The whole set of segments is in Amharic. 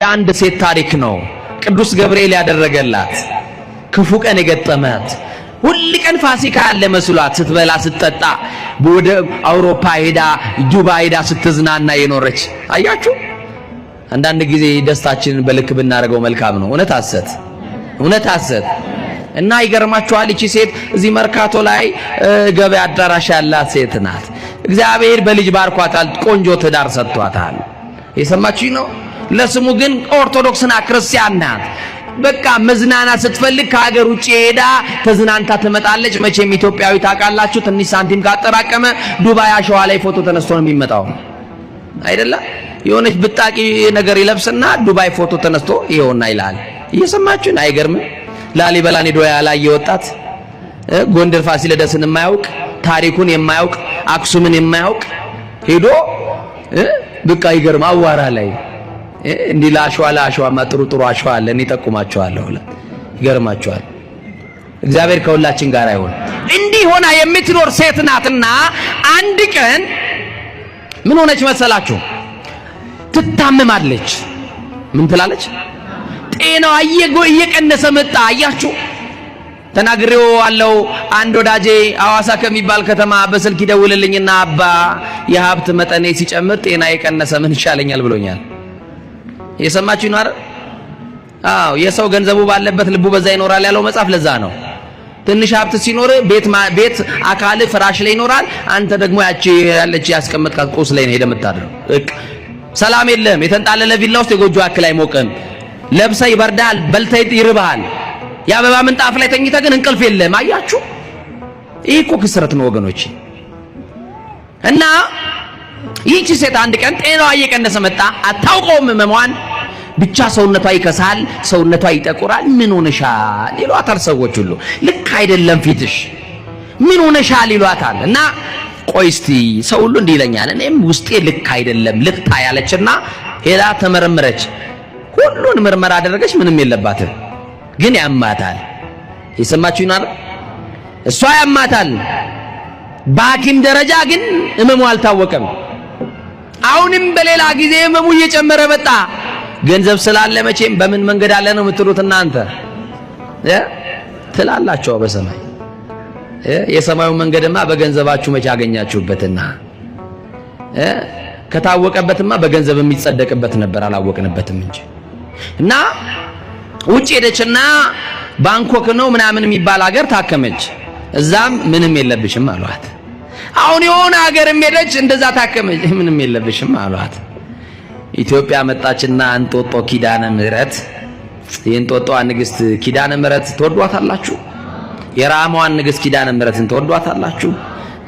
የአንድ ሴት ታሪክ ነው። ቅዱስ ገብርኤል ያደረገላት ክፉ ቀን የገጠመት ሁል ቀን ፋሲካ ያለ መስሏት ስትበላ ስትጠጣ ወደ አውሮፓ ሄዳ ዱባይ ሄዳ ስትዝናና የኖረች አያችሁ። አንዳንድ ጊዜ ደስታችንን በልክ ብናደርገው መልካም ነው። እውነት ሐሰት? እውነት ሐሰት? እና ይገርማችኋል፣ ይቺ ሴት እዚህ መርካቶ ላይ ገበያ አዳራሽ ያላት ሴት ናት። እግዚአብሔር በልጅ ባርኳታል፣ ቆንጆ ትዳር ሰጥቷታል። የሰማችሁኝ ነው። ለስሙ ግን ኦርቶዶክስና ክርስቲያን ናት። በቃ መዝናናት ስትፈልግ ከሀገር ውጭ ሄዳ ተዝናንታ ትመጣለች። መቼም ኢትዮጵያዊ ታውቃላችሁ፣ ትንሽ ሳንቲም ካጠራቀመ ዱባይ አሸዋ ላይ ፎቶ ተነስቶ ነው የሚመጣው አይደለ? የሆነች ብጣቂ ነገር ይለብስና ዱባይ ፎቶ ተነስቶ ይኸውና ይላል። እየሰማችሁን? አይገርምም? ላሊበላን ሄዶ ያላየ ወጣት፣ ጎንደር ፋሲለደስን የማያውቅ፣ ታሪኩን የማያውቅ፣ አክሱምን የማያውቅ ሄዶ በቃ ይገርም አዋራ ላይ እንዲህ ለአሸዋ ለአሸዋማ ጥሩ ጥሩ አሸዋ አለ፣ እኔ ጠቁማቸዋለሁ። ይገርማቸዋል። እግዚአብሔር ከሁላችን ጋር ይሁን። እንዲህ ሆና የምትኖር ሴት ናትና አንድ ቀን ምን ሆነች መሰላችሁ? ትታመማለች። ምን ትላለች? ጤናዋ እየቀነሰ መጣ። አያችሁ፣ ተናግሬው አለው። አንድ ወዳጄ አዋሳ ከሚባል ከተማ በስልክ ይደውልልኝና አባ የሀብት መጠኔ ሲጨምር ጤና የቀነሰ ምን ይሻለኛል ብሎኛል። የሰማችሁ ነው አይደል? አዎ፣ የሰው ገንዘቡ ባለበት ልቡ በዛ ይኖራል ያለው መጽሐፍ ለዛ ነው። ትንሽ ሀብት ሲኖር ቤት ቤት አካል ፍራሽ ላይ ይኖራል። አንተ ደግሞ ያቺ ያለች ያስቀመጥካት ቁስ ላይ ነው ሄደህ የምታድረው። ሰላም የለም። የተንጣለለ ቪላ ውስጥ የጎጆ አክል አይሞቅም። ለብሰህ ይበርዳል፣ በልተህ ይርብሃል። የአበባ ምንጣፍ ላይ ተኝተህ ግን እንቅልፍ የለም። አያችሁ፣ ይህ እኮ ክስረት ነው ወገኖች። እና ይህቺ ሴት አንድ ቀን ጤናዋ እየቀነሰ መጣ። አታውቀውም ህመሟን። ብቻ ሰውነቷ ይከሳል፣ ሰውነቷ ይጠቁራል። ምን ሆነሻል ይሏታል ሰዎች ሁሉ። ልክ አይደለም ፊትሽ፣ ምን ሆነሻል ይሏታል። እና ቆይ እስቲ ሰው ሁሉ እንዲህ ይለኛል፣ እኔም ውስጤ ልክ አይደለም ልታ ያለችና ሄዳ ተመረመረች። ሁሉን ምርመራ አደረገች፣ ምንም የለባትም፣ ግን ያማታል። የሰማችሁ ይናር እሷ ያማታል። በሐኪም ደረጃ ግን ህመሙ አልታወቀም። አሁንም በሌላ ጊዜ ህመሙ እየጨመረ መጣ። ገንዘብ ስላለ መቼም በምን መንገድ አለ ነው የምትሉት እናንተ ትላላችሁ። በሰማይ የሰማዩ መንገድማ በገንዘባችሁ መቼ አገኛችሁበትና ከታወቀበትማ በገንዘብ የሚጸደቅበት ነበር፣ አላወቅንበትም እንጂ። እና ውጭ ሄደችና ባንኮክ ነው ምናምን የሚባል ሀገር ታከመች። እዛም ምንም የለብሽም አሏት። አሁን የሆነ ሀገርም ሄደች፣ እንደዛ ታከመች፣ ምንም የለብሽም አሏት። ኢትዮጵያ መጣችና እንጦጦ ኪዳነ ምሕረት፣ የእንጦጦዋ ንግስት ኪዳነ ምሕረት ትወዷታላችሁ? የራማዋን ንግስት ኪዳነ ምሕረትን ትወዷታላችሁ?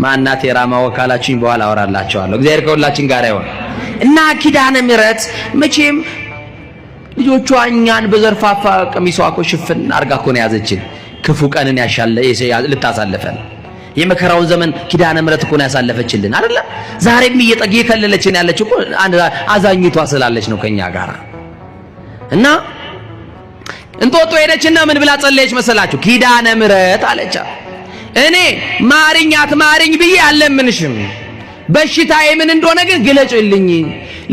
ማናት የራማ ወካላችሁኝ በኋላ አወራላችኋለሁ። እግዚአብሔር ከሁላችን ጋር ይሁን። እና ኪዳነ ምሕረት መቼም ልጆቿ እኛን በዘርፋፋ ቀሚሷ እኮ ሽፍን አርጋ እኮ ነው የያዘችን። ክፉ ቀንን ያሻለ ልታሳልፈን የመከራውን ዘመን ኪዳነ ምሕረት እኮ ነው ያሳለፈችልን አይደለ? ዛሬም እየጠግ የከለለችን ያለች እኮ አዛኝቷ ስላለች ነው ከኛ ጋር። እና እንጦጦ ሄደችና ምን ብላ ጸለየች መሰላችሁ? ኪዳነ ምሕረት አለቻ፣ እኔ ማርኝ አትማርኝ ብዬ አልለምንሽም፣ በሽታዬ ምን እንደሆነ ግን ግለጭልኝ፣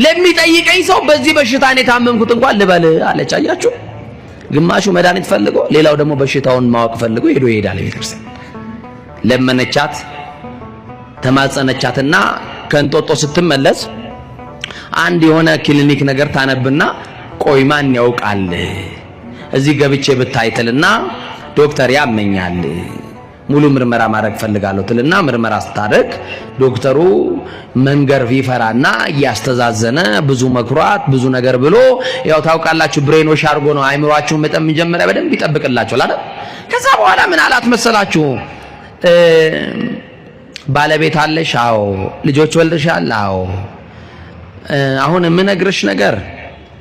ለሚጠይቀኝ ሰው በዚህ በሽታ እኔ ታመምኩት እንኳን ልበል አለች። አያችሁ፣ ግማሹ መድኃኒት ፈልጎ ሌላው ደግሞ በሽታውን ማወቅ ፈልጎ ሄዶ ይሄዳል ቤተክርስቲያን። ለመነቻት፣ ተማጸነቻትና ከእንጦጦ ስትመለስ አንድ የሆነ ክሊኒክ ነገር ታነብና ቆይ ማን ያውቃል እዚህ ገብቼ ብታይትልና ዶክተር ያመኛል ሙሉ ምርመራ ማድረግ ፈልጋለሁ ትልና ምርመራ ስታደርግ ዶክተሩ መንገር ይፈራና እያስተዛዘነ ብዙ መክሯት ብዙ ነገር ብሎ፣ ያው ታውቃላችሁ brainwash አድርጎ ነው አይምሯችሁን መጠን መጀመሪያ በደንብ ይጠብቅላችኋል አይደል? ከዛ በኋላ ምን አላት መሰላችሁ? ባለቤት አለሽ? አዎ። ልጆች ወልደሻል? አዎ። አሁን የምነግርሽ ነገር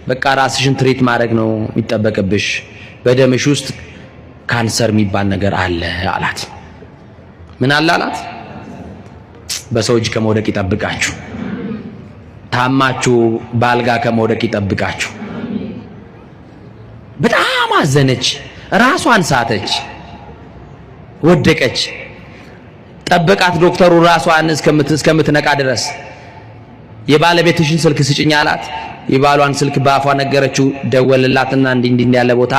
በቃ ራስሽን treat ማድረግ ነው የሚጠበቅብሽ። በደምሽ ውስጥ ካንሰር የሚባል ነገር አለ አላት። ምን አለ አላት? በሰው እጅ ከመውደቅ ይጠብቃችሁ። ታማችሁ በአልጋ ከመውደቅ ይጠብቃችሁ። በጣም አዘነች፣ ራሷን ሳተች፣ ወደቀች። ጠበቃት ዶክተሩ ራሷን እስከምትነቃ ድረስ። የባለቤትሽን ስልክ ስጭኝ አላት። የባሏን ስልክ በአፏ ነገረችው። ደወልላትና እንዲህ እንዲህ ያለ ቦታ